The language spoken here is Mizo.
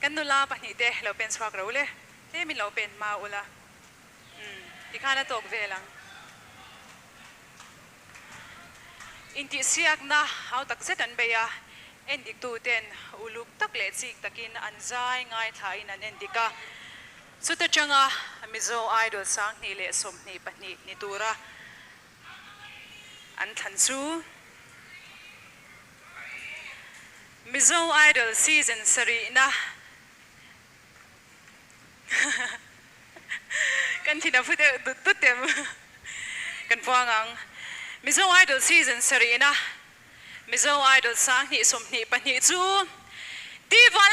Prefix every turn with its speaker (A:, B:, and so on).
A: Kan nula pahnihte lo pen chhuak ro le, tlemin lo pen hma ula. Umm, tikhan a tawk vel ang. Intihsiakna hau tak zet an bei a, endiktuten uluk tak leh chik takin an zai ngaithlain an endik a. Chuta tanga Mizo Idol 2022 ni tura an thlan chu Mizo Idol season sarihna Kan thin a phu deuh dut dut em? Kan puang ang. Mizo Idol season sarihna Mizo Idol 2022 chu T Vanlalhmangaihi!